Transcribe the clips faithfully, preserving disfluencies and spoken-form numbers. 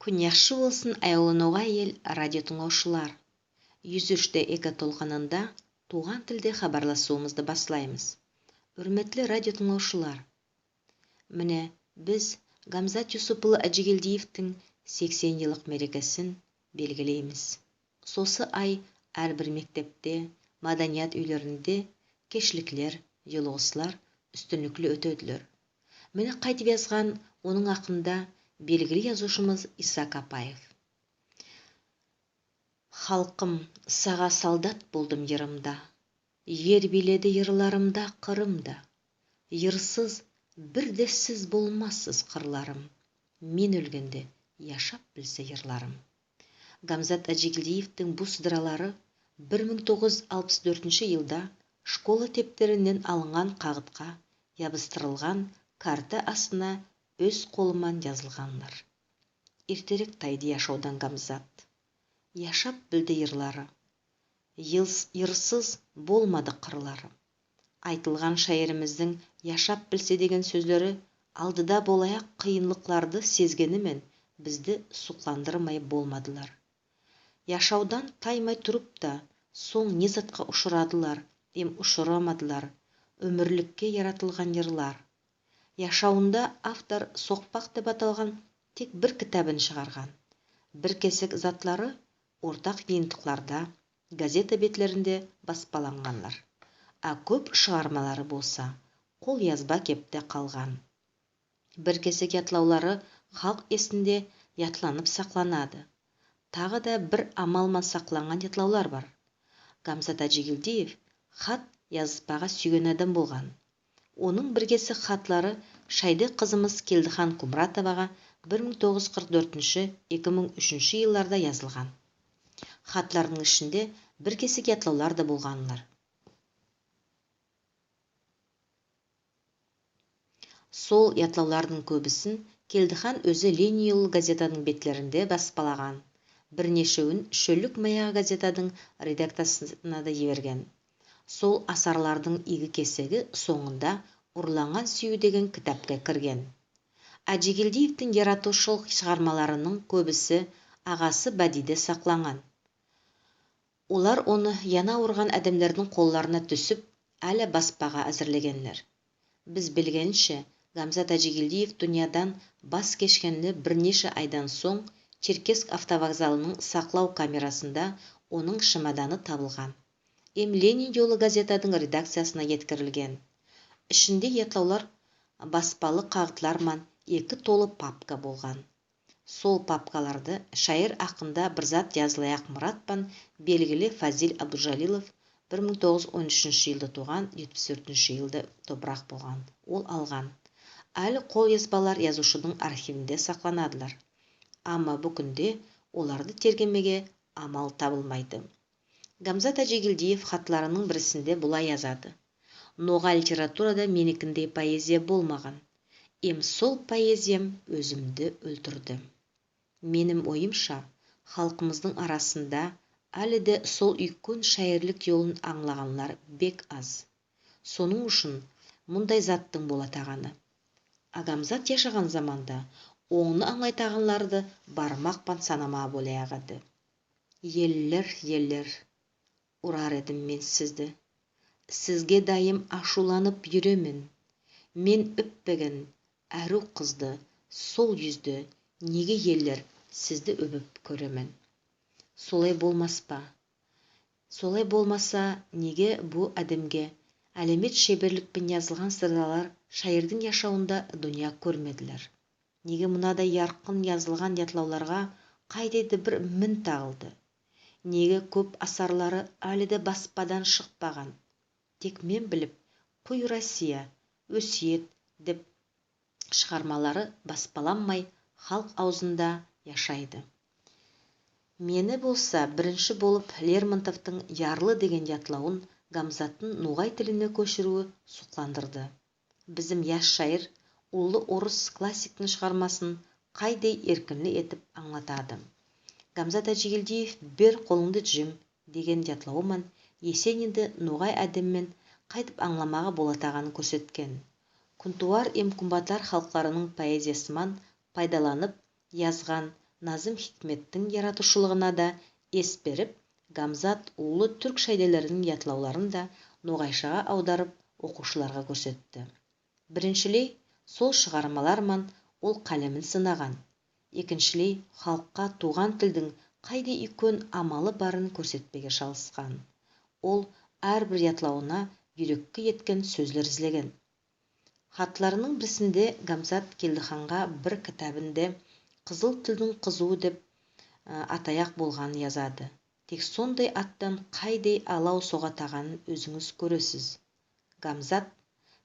Куьн яхшы болсын, аявлы «Ногай Эл» радио тынълавшылар. Юз уьш те эки толкынында тувган тилде хабарласувымызды баслаймыз. Сыйлы радио тынълавшылар, мине, биз Гамзат Юсуп улы Аджигельдиевтинъ сексен йыллык мерекесин белгилеймиз. Сосы ай аьр бир мектепте, маданият уьйлеринде кешликлер, йолыгыслар уьстинликли оьтедилер. Мине кайтип язган онынъ акында белгили язувшымыз Иса Капаев. Халкым, сага солдат болдым йырымда. Ер биледи йырларымда Кырым да. Йырсыз бир де сиз болмассыз, кырларым. Мен оьлгенде яшап билсе йырларым. Гамзат Аджигельдиевтинъ бу сыдыралары бир мынъ тогыз юз алпыс доьртинши йылда школа тептериннен алынган кагытка ябыстырылган карта астына оьз колы ман язылганлар. Эртерек тайды яшавдан Гамзат. Яшап билди йырлары. Йылс-, йырсыз болмады кырлары. Айтылган шаиримиздинъ «яшап билсе» деген соьзлери алдыда болаяк кыйынлыкларды сезгени мен бизди сукландырмай болмадылар. Яшавдан таймай турып та, сонъ не затка ушырадылар эм ушырамадылар оьмирликке яратылган йырлар. Яшавында автор «Сокпак» деп аталган тек бир китабын шыгарган. Бир кесек затлары ортак йыйынтыкларда, газета бетлеринде баспаланганлар. А коьп шыгармалары болса колязба кепте калган. Бир кесек ятлавлары халк эсинде ятланып сакланады. Тагы да бир амал ман сакланган ятлавлар бар. Гамзат Аджигельдиев хат языспага суьйген аьдем болган. Онынъ бир кесек хатлары шаирдек кызымыз Келдихан Кумратовага бир мынъ тогыз юз кырк доьртинши, эки мынъ уьшинши йылларда язылган. Хатлардынъ ишинде бир кесек ятлавлар да болганлар. Сол ятлавлардынъ коьбисин Келдихан оьзи «Ленин йолы» газетадынъ бетлеринде баспалаган. Бир нешевин «Шоьллик маягы» газетадынъ редакциясына да йиберген. Сол асарлардынъ ийги кесеги сонъында «Урланган суьюв» деген китапка кирген. Аджигельдиевтинъ яратувшылык шыгармаларынынъ коьбиси агасы Бадиде сакланган. Олар оны яна авырган аьдемлердинъ колларына туьсип, аьли баспага аьзирлегенлер. Биз билгенше, Гамзат Аджигельдиев дуныядан бас кешкенли бир неше айдан сонъ Черкесск автовокзалынынъ саклав камерасында онынъ шемоданы табылган эм «Ленин йолы» газетадынъ редакциясына еткерилген. Ишинде ятлавлар баспалы кагытлар ман эки толы папка болган. Сол папкаларды шаир акында бир зат язылаяк мырат пан белгили Фазиль Абдулжалилов, бир мынъ тогыз юз он уьшинши йылда тувган, етпис доьртинши йылда топырак болган, ол алган. Аьли колязбалар язувшыдынъ архивинде сакланадылар. Амма буьгуьнде оларды тергемеге амал табылмайды. Гамзат Аджигельдиев хатларынынъ бирисинде булай язады: «Ногай литературада меникиндей поэзия болмаган. Эм сол поэзиям оьзимди оьлтирди. Меним ойымша, халкымыздынъ арасында аьли де сол уьйкен шаирлик йолын анълаганлар бек аз. Сонынъ уьшин мундай заттынъ болатаганы. А Гамзат яшаган заманда оны анълайтаганларды бармак пан санамага болаяк эди». Еллер, еллер, урар эдим мен сизди. Сизге дайым ашувланып юремен. Мен оьппеген аьрув кызды, сол юзди неге, еллер, сизди оьбип коьремен? Солай болмас па? Солай болмаса, неге бу аьдемге аьлемет шеберлик пен язылган сыдыралар шаирдинъ яшавында дуныя коьрмедилер? Неге мунадай яркын язылган ятлавларга кайдай да бир мин тагылды? Неге коьп асарлары аьли де баспадан шыкпаган? Тек мен билип, «Куй, Россия», «Оьсиет» деп шыгармалары баспаланмай, халк авызында яшайды. Мени болса биринши болып Лермонтовтынъ «Ярлы» деген ятлавын Гамзаттынъ ногай тилине коьшируьви сукландырды. Бизим яс шаир уллы орыс классиктинъ шыгармасын кайдай эркинли этип анълатады. Гамзат Аджигельдиев «Бер колынъды, Джим» деген ятлавы ман Есенинди ногай аьдем мен кайтип анъламага болатаганын коьрсеткен. Куьнтувар эм куьнбатар халкларынынъ поэзиясы ман пайдаланып язган Назым Хикметтинъ яратувшылыгына да эс берип, Гамзат уллы туьрк шаирлерининъ ятлавларын да ногайшага авдарып, окувшыларга коьрсетти. Бириншилей, сол шыгармалар ман ол калемин сынаган. Экиншилей, халкка тувган тилдинъ кайдай уьйкен амалы барын коьрсетпеге шалыскан. Ол аьр бир ятлавына юрекке еткен соьзлер излеген. Хатларынынъ бирисинде Гамзат Келдиханга бир китабинде кызыл тилдинъ кызувы деп, аь, атаяк болганын язады. Тек сондай аттан кайдай алав согатаганын оьзинъиз коьресиз. Гамзат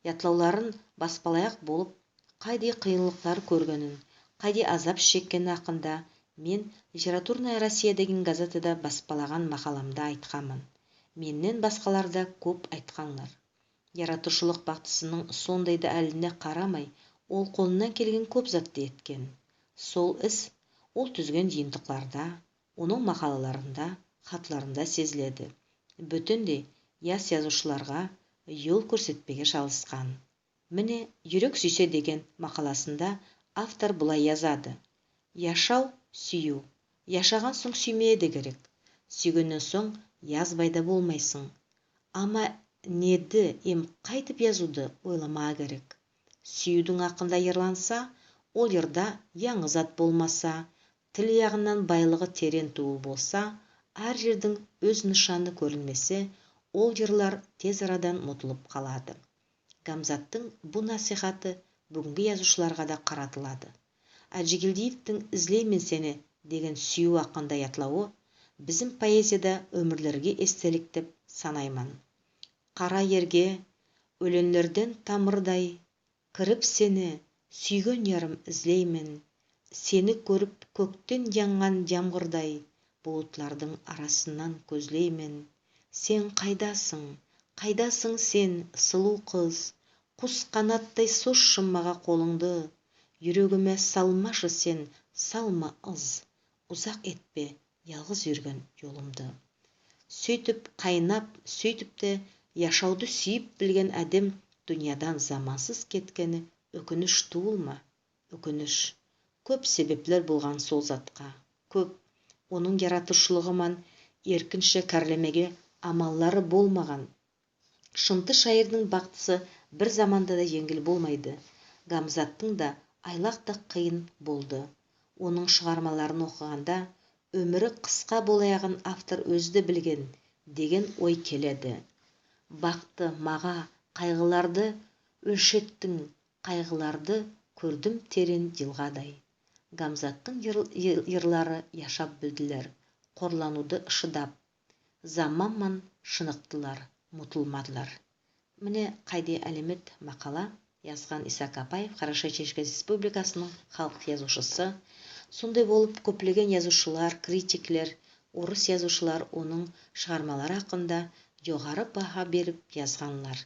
ятлавларын баспалаяк болып, кайдай кыйынлыклар коьргенин, кайдай азап шеккени акында мен «Литературная Россия» деген газетада баспалаган макаламда айтканман. Меннен баскалар да коьп айтканлар. Яратувшылык бактысынынъ сондай да аьлине карамай, ол колыннан келген коьп затты эткен. Сол ис ол туьзген йыйынтыкларда, онынъ макалаларында, хатларында сезиледи. Боьтен де яс язувшыларга йол коьрсетпеге шалыскан. Мине, «Юрек суьйсе» деген макаласында автор булай язады: «Яшав — суьюв. Яшаган сонъ суьймеге де керек. Суьйгеннен сонъ язбай да болмайсынъ. Ама неди эм кайтип язувды ойламага керек. Суьювдинъ акында йырланса, ол йырда янъы зат болмаса, тил ягыннан байлыгы теренъ тувыл болса, аьр йырдынъ оьз нышаны коьринмесе, ол йырлар тез арадан мутылып калады». Гамзаттынъ бу насихаты буьгуьнги язувшыларга да каратылады. Аджигельдиевтинъ «Излеймен сени» деген суьюв акында ятлавы бизим поэзияда оьмирлерге эстелик деп санайман. Кара ерге оьленлерден тамырдай кирип сени, суьйген ярым, излеймен. Сени коьрип коьктен янган ямгырдай, булытлардынъ арасыннан коьзлеймен. Сен кайдасынъ, кайдасынъ сен, сылув кыз? Кус канаттай созшы мага колынъды. Юрегиме салмашы сен, салма ыз. Узак этпе ялгыз юрген йолымды. Суьйтип кайнап, суьйтип те яшавды суьйип билген аьдем дуныядан замансыз кеткени оькиниш тувыл ма? Оькиниш. Коьп себеплер болган сол затка. Коьп. Онынъ яратувшылыгы ман эркинше каьрлемеге амаллары болмаган. Шынты шаирдинъ бактысы бир заманда да енъил болмайды. Гамзаттынъ да айлак та кыйын болды. Онынъ шыгармаларын окыганда, оьмири кыска болаягын автор оьзи де билген деген ой келеди. Бакты мага кайгыларды оьлшеттинъ, кайгыларды коьрдим теренъ йылгадай. Гамзаттынъ йыр- йыр- йырлары яшап билдилер, корланувды шыдап, заман ман шыныктылар, мутылмадылар. Мине кайдай аьлемет макала язган Иса Капаев, Карашай-Шеркеш Республикасынынъ халк язувшысы. Сондай болып, коьплеген язувшылар, критиклер, орыс язувшылар онынъ шыгармалары акында йогары баа берип язганлар.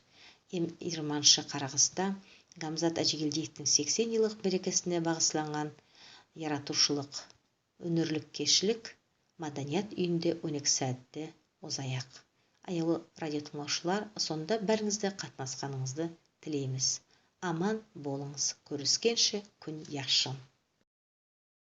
Эм йырманшы каракыста Гамзат Аджигельдиевтинъ сексен йыллык мерекесине багысланган яратувшылык, оьнерлик кешлик Маданият уьйинде он эки саьатте озаяк. Аявлы радио тынълавшылар, сонда баьринъиз де катнасканынъызды тилеймиз. Аман болынъыз, коьрискенше, куьн яхшы.